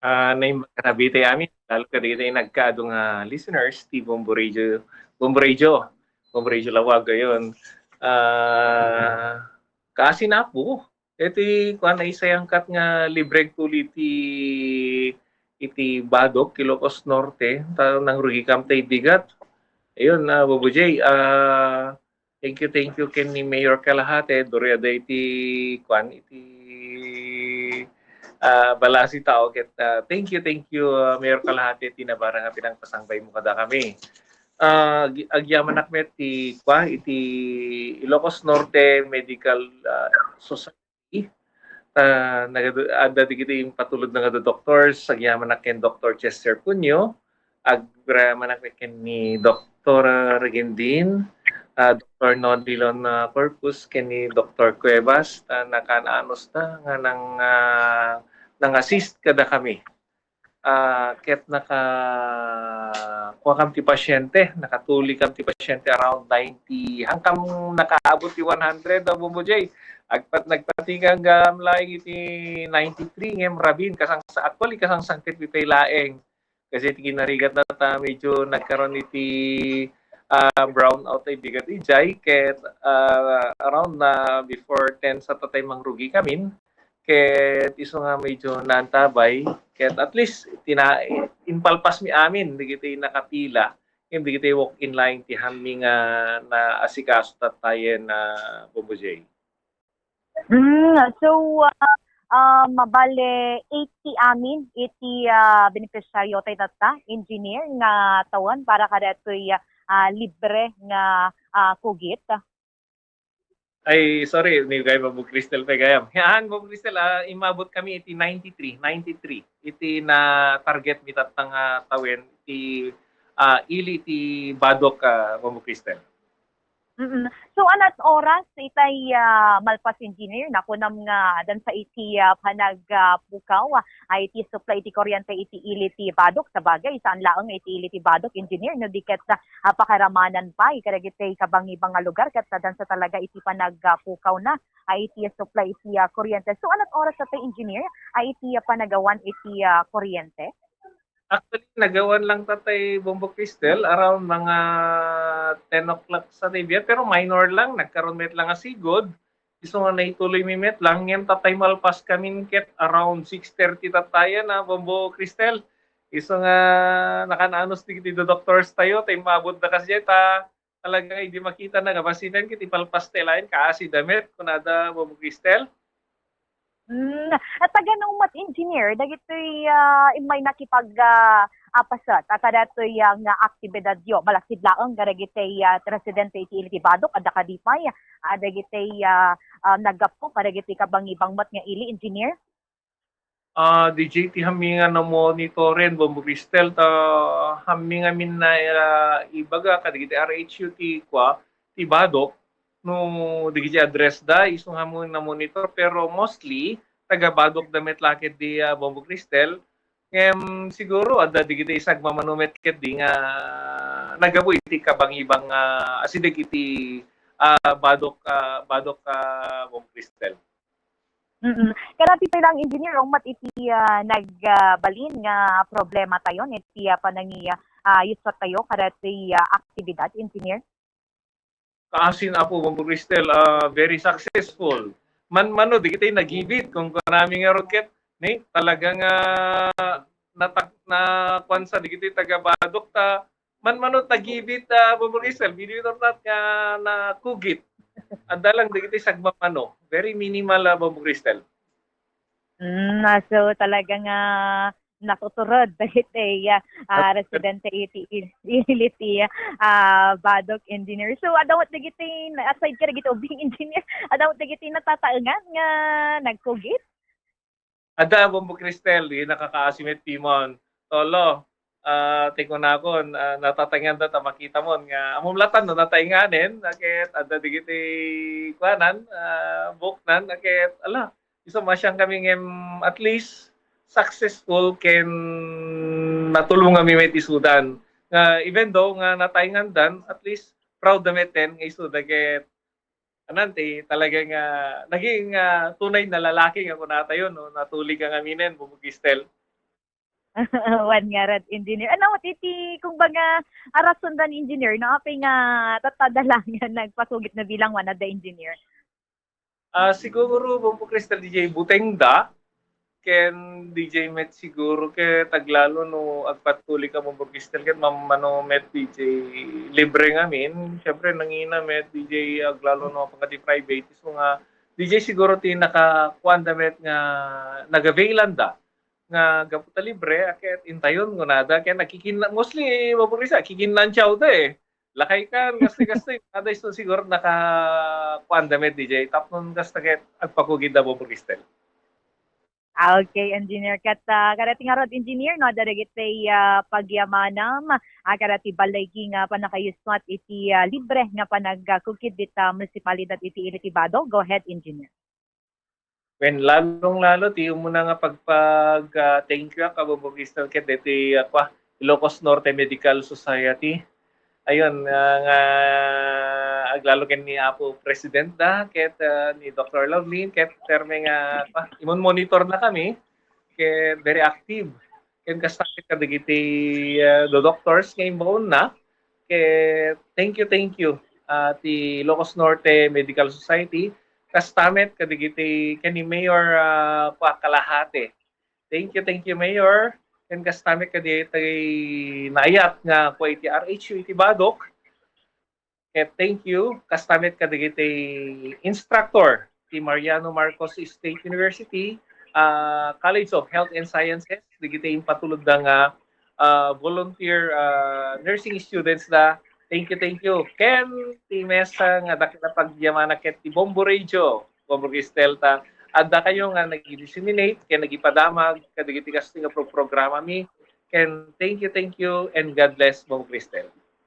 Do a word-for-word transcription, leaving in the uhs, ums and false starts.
Ah, naimbag a tabi tay amin, lalo kadagiti nagkaadu nga listeners ti Bombo Radio, Bombo Radio, Bombo Radio Labuag gayon. Ah, kaasi na po, iti kuan, naisayangkat nga libre agtuli iti, iti Badoc, Ilocos Norte, ta nangrugikam tay bigat. Ayun, ah, Bobo J, ah, thank you, thank you ken ni Mayor Kalahate, duri ada iti, kuan, iti, ah, balasi tao ket, ah, thank you, thank you, ah, Mayor Kalahate, ti nabarang a pinangpasangbay mo kada kami. Ah, agi-, agyamanak met ti, kuan, iti Ilocos Norte Medical, ah, Society. Ah, nagadu-, adda dagiti impatulod nga doctors, agyamanak ken Doctor Chester Cunio, agyamanak ken ni Doctor Regendin, ah, Doctor Nodilon, ah, Corpus, ken ni Doctor Cuevas, ta nakan-anos ta nga nang, ah, nang-assist kada kami. Ah, ket naka-, kuakam ti pasyente, nakatulikam ti pasyente around ninety, hangkam nakaabot ti one hundred, ah, Bombo J. Agpat-, nagpatingam laeng iti ninety-three ngem rabin, kasangsa-, actually, kasangsangpet bitay laeng. Kasi ti kinarigat na ta, medyo nagkaroon iti, ah, brownout ay bigat ijay, ket, ah, around na before ten sa tatay mangrugi kamin, ket isu nga medyo naantabay, ket at least tina-, impalpas mi amin dagiti nakapila, ken dagiti walk-in line ti hammi nga naasikaso tattayen, ah, Bombo J. Mm, so, ah, um, bale, eighty amin iti, ah, benepisyaryo tay tatta, engineer, nga tawen para kadatoy, ah, libre nga, ah, kugit. Ay, sorry, ni gayam, Bob Cristel, pay gayam. Haan, Bob Cristel, ah, imabot kami iti ninety-three, ninety-three. Iti na target mi tatta nga tawen, iti, ah, ili ti Badoc, ah, Bob Cristel. Mm. So, anat oras itay, ah, malpas, engineer? Nakunam nga addan sa iti, ah, panag, ah, pukaw, ah, iti supply iti kuryente iti ili ti Badoc. Sabagay, saan laeng iti ili ti Badoc, engineer, no di ket, ah, pakaramanan pay kadagiti kabangibang nga lugar ket addan sa talaga iti panag, ah, pukaw na, ah, iti supply iti, ah, kuryente. So, anat oras sa tay, engineer, ah, iti, ah, panagawan iti, ah, kuryente? Actually, nagawan lang tatay Bombo Cristel around mga ten o'clock sa tabiat, pero minor lang, nagkaroon met lang a sigud. Isu nga naituloy mi met lang, ngem tatay malpas kamin ket around six thirty tattayen, ah, Bombo Cristel. Isu nga nakan-anos ti, ti doctors tayo, tay maabot da kasi ta talaga idi makita na nga basiten ket ipalpas ta laeng kaasi da met, kunada Bombo Cristel. Mm, at taga-ano met, engineer, dagitoy, ah, immay nakipag, ah, ah, paset, ah, kadatoy, ah, nga aktibidadyo, malaksid laeng kadagitoy, ah, residente iti ili ti Badoc, adda kadi pay, ah, dagitoy, ah, ah, naggapu kadagitoy kabangibang met nga ili, engineer? Ah, D J, ti hammi nga namonitoren, Bombo Cristel, ta hammi ngamin na, ah, ibaga kadagiti R H U ti kua, ti Badoc, no dagiti address da, isu nga mo-, namonitor, pero mostly, taga Badoc da met la ketdi, ah, Bombo Cristel. Ngem siguro, adda dagiti sagmamano met ketdi nga naggapu iti kabangibang, ah, asideg iti, ah, Badoc, ah, Badoc, ah, Bombo Cristel. Mm. Kadati pay lang, engineer, ummat iti, ah, nag, ah, balin nga problema tayo, iti, ah, panangi-, ah, yuswat tayo, kadati, ah, aktibidad, engineer? Kaasin, Apo Bombo Cristel, ah, very successful. Manmano, di kita nagibit, kung kunami nga rocket, ni, talaga nga natak-, na kwan sa, di kita taga Badoc, ta, manmano, nagibit, ah, Bombo Cristel, believe it or not, nga nakugit. Adda lang, di kita sagmamano. Very minimal, ah, Bombo Cristel. Mm, ah, so talaga nga natutured dagiti, ah, ah, residente iti, iti, ah, Badoc, engineer. So, adda met dagiti, aside kadagiti ubing, engineer, adda met dagiti natataengan nga nagkugit? Adda, Bombo Cristel, di nakakaasi met, Pimon. Tolo, ah, ti kunakon, ah, natataengan da ta makita mon nga, ammom latta no nataenganen, ket adda dagiti kuanan, ah, buknan, ket ala, isu masiang kami ngem at least successful ken natulongan mi met isudan. Nga even though nga nataengan dan, at least proud da met ten nga isuda ket anan ti talaga nga naging, ah, tunay na lalaki nga kunatayo, no, natulig nga aminen, Bombo Cristel. Wen ngarud, engineer. Ano, iti, kumbaga, a rason da ni engineer, no? Apay nga tatta da lang nga nagpakugit na bilang one of the engineer. Ah, siguro, Bombo Cristal, D J, buteng da. Ken D J met siguro ket aglalo no agpatuloy ka, Bombo Cristal, ket mammano met D J libre ngamin. Siyempre, nangina met D J aglalo no pangati private. So nga, D J siguro ti nakakuan da met nga nagavailan da nga gapu ta libre, a ket intayon, kunada, ken nakikinna-, mostly, Bombo Cristal, kikinnantiaw da eh. Lakay kan, gastoy-gastoy, kunada, isu siguro nakakuan da met, D J. Tapno kasta ket agpakugit da, Bombo Cristal. Ah, okay, engineer. Ket, ah, kadati ngarud, engineer, no, adda dagiti, ah, pagyamanam, ah, kadati balay nga pannakayusmat iti, ah, libre nga panagkukit dita munisipalidad iti ili ti Bato. Go ahead, engineer. Wen, lalong-lalo ti umuna nga pagpag, ah, thank you, a, Bombo Cristal, ket deti, ah, kua, Ilocos Norte Medical Society. Ayon, ah, nga aglalo ken ni Apo President da, ket, ah, ni Doctor Lovelyn, ket perme nga, kua, imon-monitor na kami, ket very active. Ken kasta kadagiti, ah, do doctors nga imbaon na, ket thank you, thank you, ah, ti Ilocos Norte Medical Society, kasta met kadagiti ken ni Mayor, ah, Pua Kalahate. Thank you, thank you, Mayor. Ken kasta met kadagiti naayat nga kua iti R H U iti Bato. Ket thank you, kasta met kadagiti instructor ti Mariano Marcos State University, ah, College of Health and Sciences, dagiti impatulodda nga, ah, volunteer, ah, nursing students da. Thank you, thank you. Ken ti mesa nga dakkel a pagyamanak ket ti Bombo Radio, Bombo Cristal, ta adda kayo nga nag-disseminate ken nagipadamag kadagiti kastoy nga pro-, programa mi. Ken thank you, thank you, and God bless, Bombo Cristal.